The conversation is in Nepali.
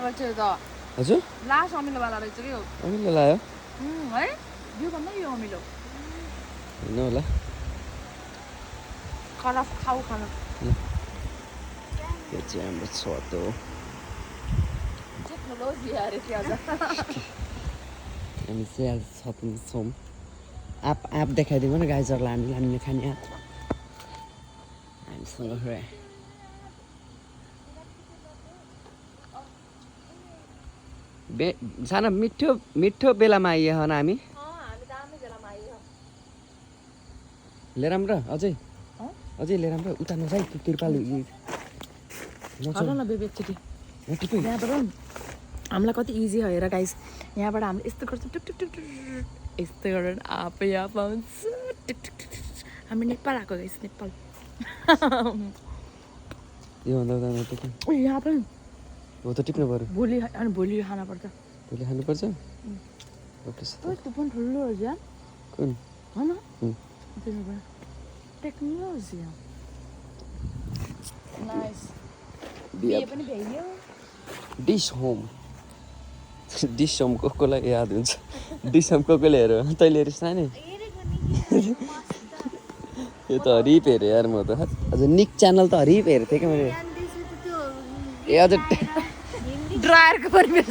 रहेछ यो त हजुर लास्ट अमिलोवाला रहेछ कि यो अमिलो लाग्यो है यो भन्दा यो अमिलो होइन होला खराब खाऊ खानु यो चाहिँ हाम्रो छत हो टेक्नोलोजी अरे के अझ हामी चाहिँ आज छतमा छौँ आप देखाइदिउँ न गाइजरलाई हामीले खाने आप हामीसँग सानो मिठो बेलामा आइए हन हामी लिएर आऊँ र अझै लिएर आऊँ र उता नजाइ तिरपाल न बेबी एकचोटि यहाँबाट हामीलाई कति इजी हो हेर गाइस यहाँबाट हामीले यस्तो गर्छौँ टुक टुक टुक टुक यस्तो गरेर आफै यहाँ पाउँछु हामी नेपाल आएको गाइस नेपाल योभन्दा यहाँ पनि हो त टिप्नु पऱ्यो भोलि खाना पर्छ भोलि खानुपर्छ ओके त्यो पनि ठुलो हो ज्यान कुन होइन टेक्नोलोजी नाइस बिहे पनि भ्याइयो डिस होम कोलाई याद हुन्छ डिस होम कोले हेर तैँले हेरिस् नि यो त हरिप हेरेँ यार म त अझ निक च्यानल त हरिप हेरेको थिएँ क्या मैले ए अझ ड्रायरको परिवेश